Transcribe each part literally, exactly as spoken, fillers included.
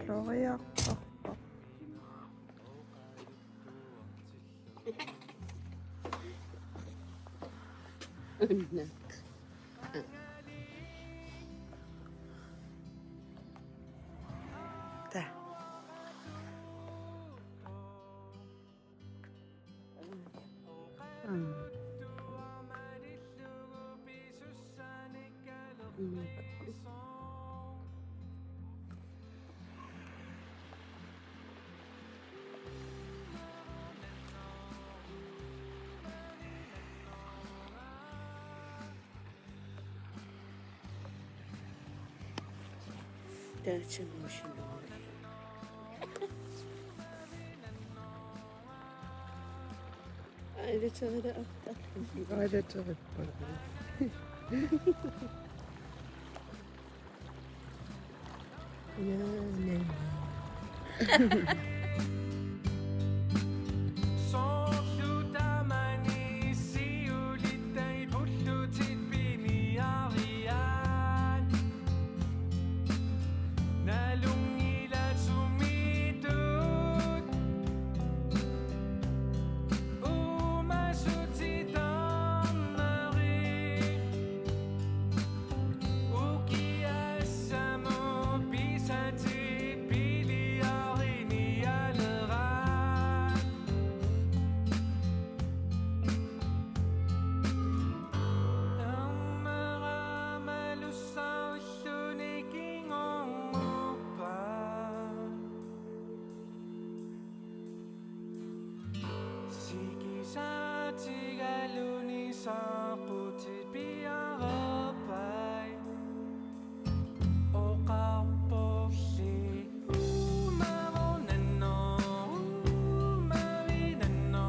Toriartorpoq. Tää. Mm. Mm. That's emotional. Ай, that's a little. Ай, that's a little. Soorlu taamani siulitta pullutit piniariaat. Nalunngilat sumiittut uumasutittarneri. Ukiassamut pisatit piliarinialeraat. Ernera malussaalluni kingornuppat. Sikisaatigaluni saaqqutit piareerpai. Oqarporli uumarinanno, uumarinannga.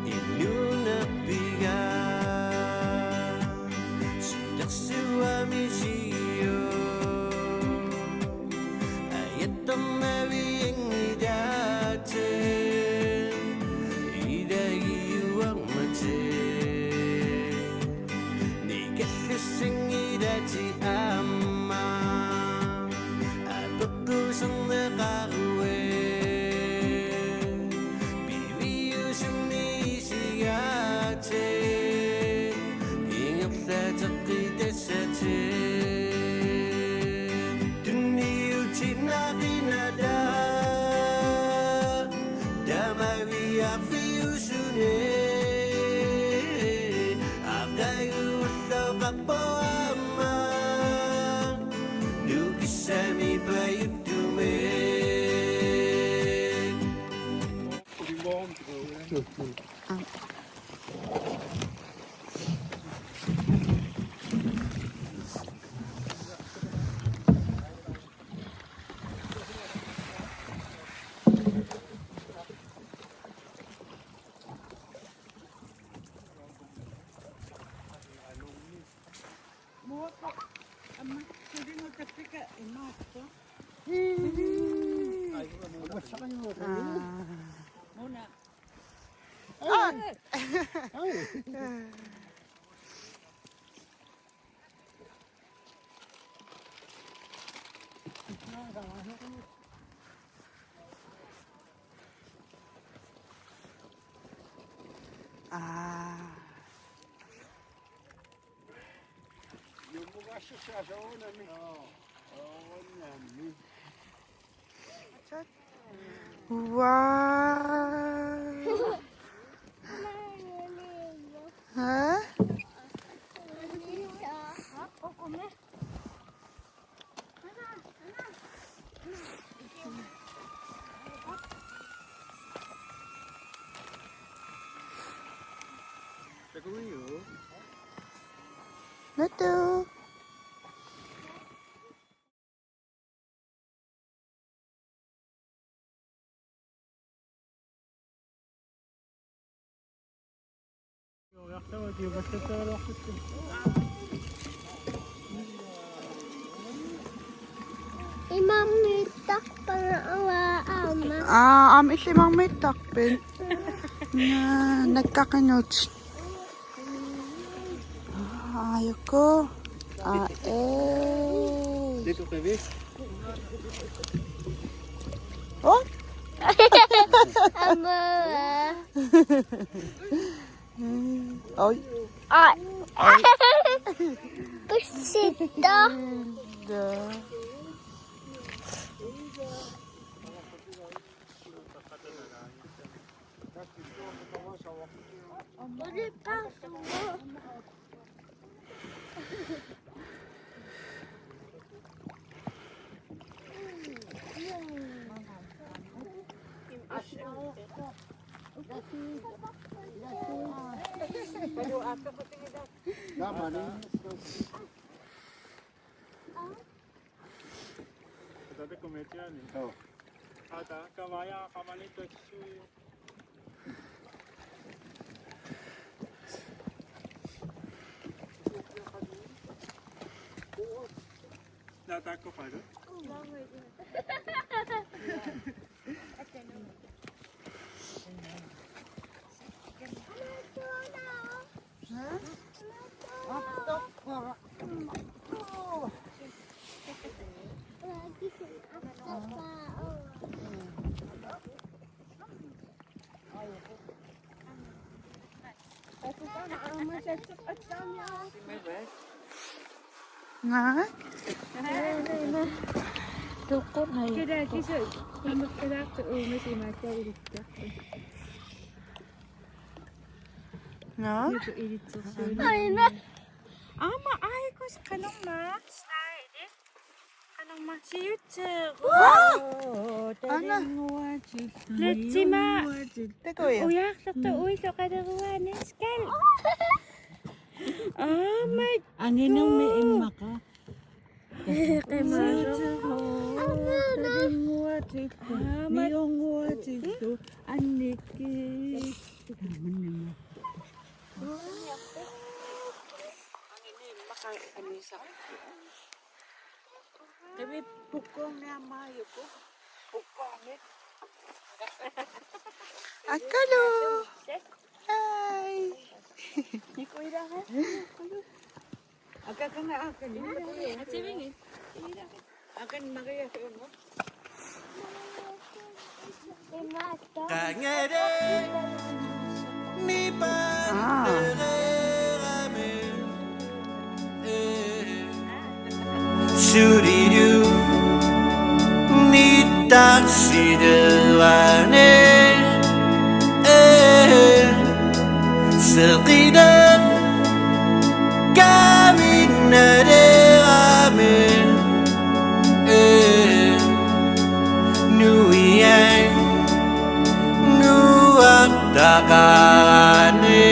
Inuunerpiaq silarsuarmi siu. Ajattornavianngilaq. Piviusummi isigaatsit ingerlateqqitassatit tunniutinaqinata tamaviaarfiusuni aqaguulloqarpoq aamma nukissami pajuttumik. Muakka amma sulinut tappika imaattoq. Muna. Ah. Wow. Huh? Natu. Imarmiittarpara aamma. Aa, aamma illit imarmiittarpit? Naa, nakkaqinut. Aajuku. Aa, ee. Oh? Aamma. Oj. Ai. Pussitta. Tate kometiani. Oh. Ata kavaya kamani tu. Naa taakku qalu. Nga? Tuqqut hai. Kida kisu. Amak kida tu umas imata ilikka. Nga? Itu ilik tu. Aina. Aamma aajuku qanormaa. Snaidi. Qanormaa siutseeru. Ana. Talinguatit. Latsima. Takuja. Ujaarlertoq uilloqaleruaani skal. Aamma. Anginermi immaqa. Qimaaruk. Talinguatit. Aamma. Niunguatit. Annikki. Qivi pukkuunniarmaajuku. Pukkuunni. Akkalu. Hi. Nikuilaga. Akakana akani. Ativigit. Akan Maria Fiona. Ah. Suridu nitarsiderane, eh, seqidat kaminaderame, eh, nuiai nuartaqarane.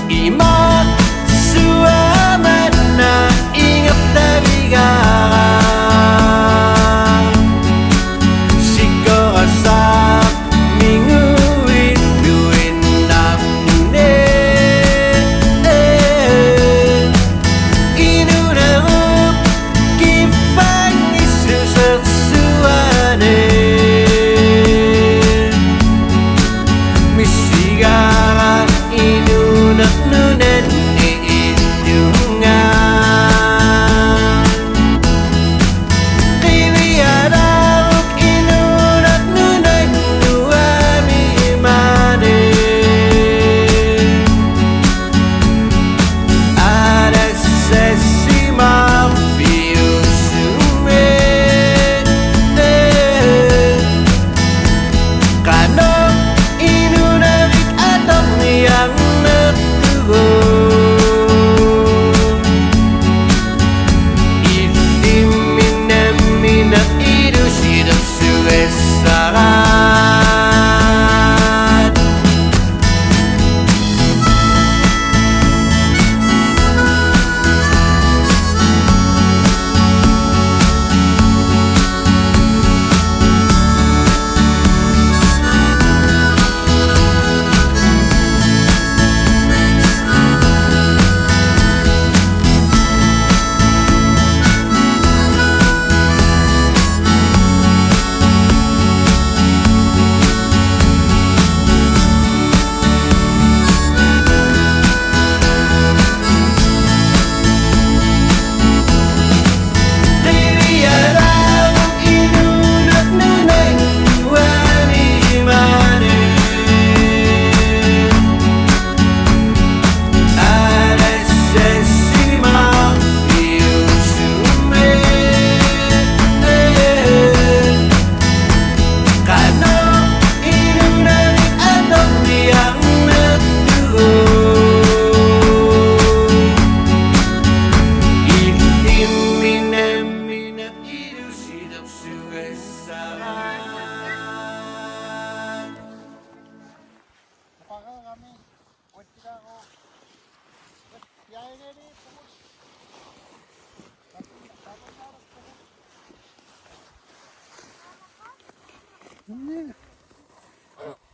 Imaat suamanna ingerlavigara. Sikorassaaq minguit nuinnarnune. Inuunerup kiffangissusersuane. Missigara inuuneq nunanni ittunga. Qiviaraaruk inuuneq nunanni uamimane. Alassassimaarfiusume. Qanoq inuunerit atorniarnertugut. Illimmi nammineq ilusilersugassaraat.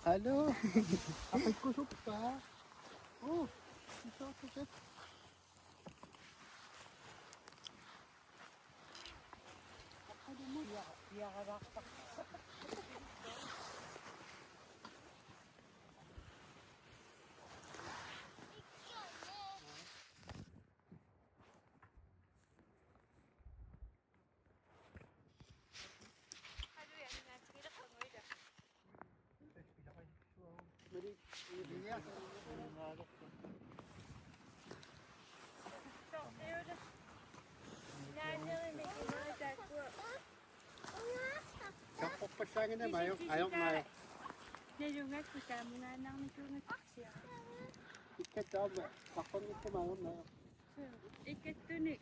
Hallo. Apikkusuppa. Oh, isoqqutit. Kaqqorpassaanngimmat ajo-, ajornaa. Nalugakku taamungaannarnikuugakku kisianni. Ikkattaama kaqqornikkuma ajornaa. Ikkattunik.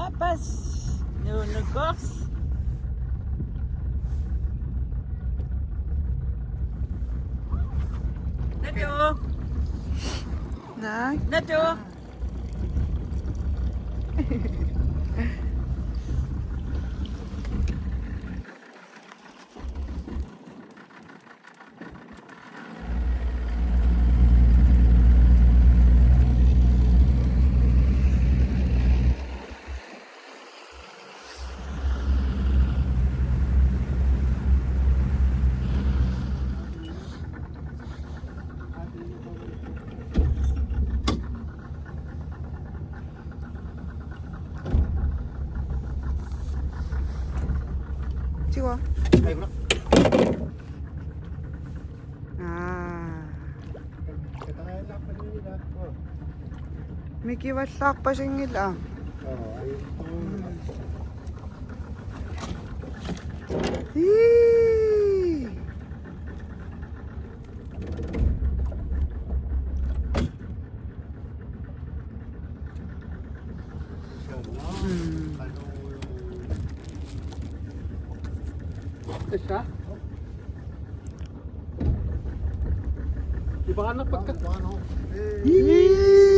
Apas. Nunukoq. Natu. Naak. Natu. Aa. Mikivallaarpasinngilaq. Ii. Mm. Tassa. Ibaanna pakka. Ii.